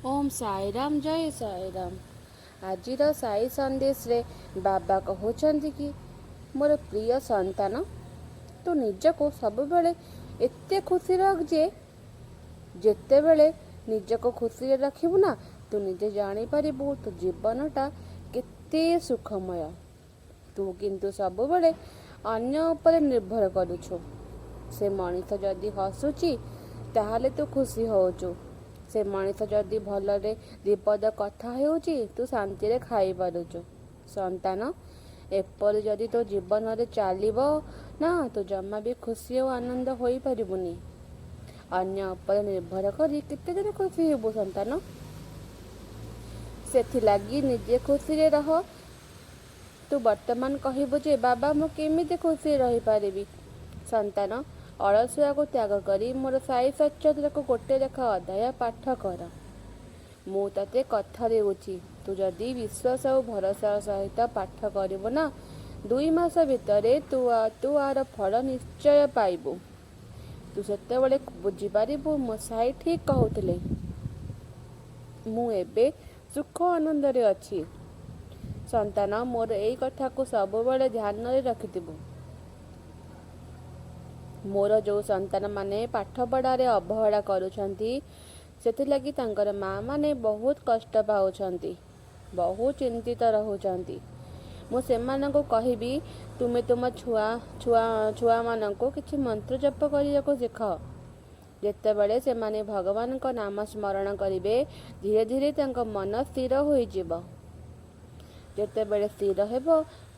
ଓମ୍ ସାଇରାମ, ଜୟ ସାଇରାମ। ଆଜିର ସାଇ ସନ୍ଦେଶରେ ବାବା କହୁଛନ୍ତି କି, ମୋର ପ୍ରିୟ ସନ୍ତାନ, ତୁ ନିଜକୁ ସବୁବେଳେ ଏତେ ଖୁସି ରଖ ଯେ ଯେତେବେଳେ ନିଜକୁ ଖୁସିରେ ରଖିବୁ ନା, ତୁ ନିଜେ ଜାଣିପାରିବୁ ତୋ ଜୀବନଟା କେତେ ସୁଖମୟ। ତୁ କିନ୍ତୁ ସବୁବେଳେ ଅନ୍ୟ ଉପରେ ନିର୍ଭର କରୁଛୁ। ସେ ମଣିଷ ଯଦି ହସୁଛି, ତାହେଲେ ତୁ ଖୁସି ହେଉଛୁ। ସେ ମଣିଷ ଯଦି ଭଲରେ ଦିପଦ କଥା ହେଉଛି, ତୁ ଶାନ୍ତିରେ ଖାଇପାରୁଛୁ। ସନ୍ତାନ, ଏପରି ଯଦି ତୋ ଜୀବନରେ ଚାଲିବ ନା, ତୁ ଜମା ବି ଖୁସି ଆଉ ଆନନ୍ଦ ହୋଇପାରିବୁନି। ଅନ୍ୟ ଉପରେ ନିର୍ଭର କରି କେତେ ଦିନ ଖୁସି ହେବୁ ସନ୍ତାନ? ସେଥିଲାଗି ନିଜେ ଖୁସିରେ ରହ। ତୁ ବର୍ତ୍ତମାନ କହିବୁ ଯେ, ବାବା, ମୁଁ କେମିତି ଖୁସିରେ ରହିପାରିବି? ସନ୍ତାନ, ଅଳସୁଆକୁ ତ୍ୟାଗ କରି ମୋର ସାଇ ସଚ୍ଚରିତ୍ରକୁ ଗୋଟେ ଲେଖା ଅଧ୍ୟାୟ ପାଠ କର। ମୁଁ ତତେ କଥା ଦେଉଛି, ତୁ ଯଦି ବିଶ୍ୱାସ ଆଉ ଭରସା ସହିତ ପାଠ କରିବୁ ନା, 2 ମାସ ଭିତରେ ତୁ ଆର ଫଳ ନିଶ୍ଚୟ ପାଇବୁ। ତୁ ସେତେବେଳେ ବୁଝିପାରିବୁ, ମୋ ସାଇ ଠିକ୍ କହୁଥିଲେ। ମୁଁ ଏବେ ସୁଖ ଆନନ୍ଦରେ ଅଛି। ସନ୍ତାନ, ମୋର ଏଇ କଥାକୁ ସବୁବେଳେ ଧ୍ୟାନରେ ରଖିଥିବୁ। ମୋର ଯେଉଁ ସନ୍ତାନମାନେ ପାଠପଢ଼ାରେ ଅବହେଳା କରୁଛନ୍ତି, ସେଥିଲାଗି ତାଙ୍କର ମାଆମାନେ ବହୁତ କଷ୍ଟ ପାଉଛନ୍ତି, ବହୁତ ଚିନ୍ତିତ ରହୁଛନ୍ତି। ମୁଁ ସେମାନଙ୍କୁ କହିବି, ତୁମେ ତୁମ ଛୁଆମାନଙ୍କୁ କିଛି ମନ୍ତ୍ର ଜପ କରିବାକୁ ଶିଖାଅ। ଯେତେବେଳେ ସେମାନେ ଭଗବାନଙ୍କ ନାମ ସ୍ମରଣ କରିବେ, ଧୀରେ ଧୀରେ ତାଙ୍କ ମନ ସ୍ଥିର ହୋଇଯିବ। ଯେତେବେଳେ ସ୍ଥିର ହେବ,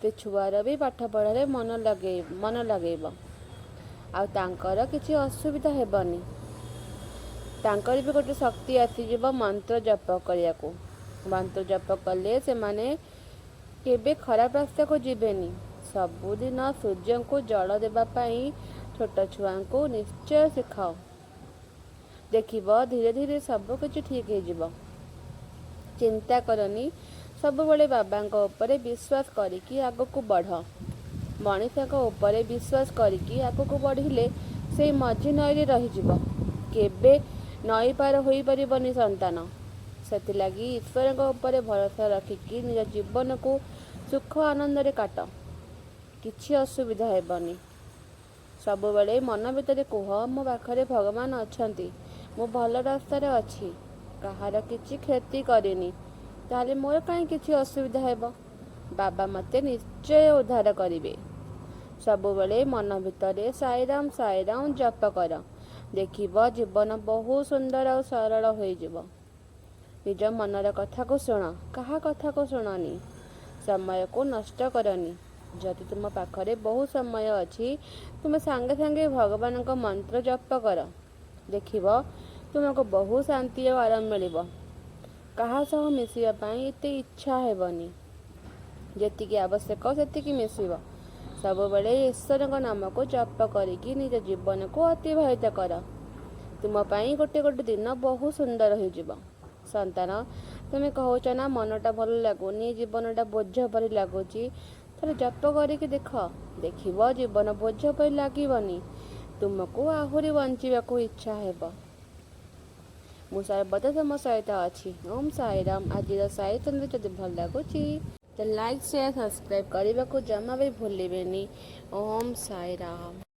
ସେ ଛୁଆର ବି ପାଠପଢ଼ାରେ ମନ ଲଗେଇବ ଆଉ ତାଙ୍କର କିଛି ଅସୁବିଧା ହେବନି। ତାଙ୍କର ବି ଗୋଟେ ଶକ୍ତି ଆସିଯିବ ମନ୍ତ୍ର ଜପ କରିବାକୁ। ମନ୍ତ୍ର ଜପ କଲେ ସେମାନେ କେବେ ଖରାପ ରାସ୍ତାକୁ ଯିବେନି। ସବୁଦିନ ସୂର୍ଯ୍ୟଙ୍କୁ ଜଳ ଦେବା ପାଇଁ ଛୋଟ ଛୁଆଙ୍କୁ ନିଶ୍ଚୟ ଶିଖାଅ। ଦେଖିବ, ଧୀରେ ଧୀରେ ସବୁ କିଛି ଠିକ୍ ହେଇଯିବ। ଚିନ୍ତା କରନି। ସବୁବେଳେ ବାବାଙ୍କ ଉପରେ ବିଶ୍ୱାସ କରିକି ଆଗକୁ ବଢ଼। ମଣିଷଙ୍କ ଉପରେ ବିଶ୍ୱାସ କରିକି ଆଗକୁ ବଢ଼ିଲେ ସେଇ ମଝି ନଈରେ ରହିଯିବ, କେବେ ନଈ ପାର ହୋଇପାରିବନି ସନ୍ତାନ। ସେଥିଲାଗି ଈଶ୍ୱରଙ୍କ ଉପରେ ଭରସା ରଖିକି ନିଜ ଜୀବନକୁ ସୁଖ ଆନନ୍ଦରେ କାଟ। କିଛି ଅସୁବିଧା ହେବନି। ସବୁବେଳେ ମନ ଭିତରେ କୁହ, ମୋ ପାଖରେ ଭଗବାନ ଅଛନ୍ତି, ମୁଁ ଭଲ ରାସ୍ତାରେ ଅଛି, କାହାର କିଛି କ୍ଷତି କରିନି, ତାହେଲେ ମୋର କାହିଁ କିଛି ଅସୁବିଧା ହେବ? ବାବା ମୋତେ ନିଶ୍ଚୟ ଉଦ୍ଧାର କରିବେ। ସବୁବେଳେ ମନ ଭିତରେ ସାଇରାମ ସାଇରାମ ଜପ କର। ଦେଖିବ, ଜୀବନ ବହୁତ ସୁନ୍ଦର ଆଉ ସରଳ ହୋଇଯିବ। ନିଜ ମନର କଥାକୁ ଶୁଣ, କାହା କଥାକୁ ଶୁଣନି। ସମୟକୁ ନଷ୍ଟ କରନି। ଯଦି ତୁମ ପାଖରେ ବହୁତ ସମୟ ଅଛି, ତୁମେ ସାଙ୍ଗେ ସାଙ୍ଗେ ଭଗବାନଙ୍କ ମନ୍ତ୍ର ଜପ କର। ଦେଖିବ, ତୁମକୁ ବହୁତ ଶାନ୍ତି ଆଉ ଆରାମ ମିଳିବ। କାହା ସହ ମିଶିବା ପାଇଁ ଏତେ ଇଚ୍ଛା ହେବନି। ଯେତିକି ଆବଶ୍ୟକ, ସେତିକି ମିଶିବ। ସବୁବେଳେ ଈଶ୍ୱରଙ୍କ ନାମକୁ ଜପ କରିକି ନିଜ ଜୀବନକୁ ଅତିବାହିତ କର। ତୁମ ପାଇଁ ଗୋଟେ ଗୋଟେ ଦିନ ବହୁତ ସୁନ୍ଦର ହୋଇଯିବ। ସନ୍ତାନ, ତୁମେ କହୁଛ ନା, ମନଟା ଭଲ ଲାଗୁନି, ଜୀବନଟା ବୋଝ ପରି ଲାଗୁଛି। ଥରେ ଜପ କରିକି ଦେଖ। ଦେଖିବ, ଜୀବନ ବୋଝ ପରି ଲାଗିବନି। ତୁମକୁ ଆହୁରି ବଞ୍ଚିବାକୁ ଇଚ୍ଛା ହେବ। ମୁଁ ସର୍ବଦା ତୁମ ସହିତ ଅଛି। ଓମ୍ ସାଇରାମ। ଆଜିର ସାଇ ସନ୍ଦେଶ ଯଦି ଭଲ ଲାଗୁଛି, ତ ଲାଇକ୍, ସେୟାର, ସବସ୍କ୍ରାଇବ୍ କରିବାକୁ ଜମା ବି ଭୁଲିବେନି। ଓମ୍ ସାଇରାମ।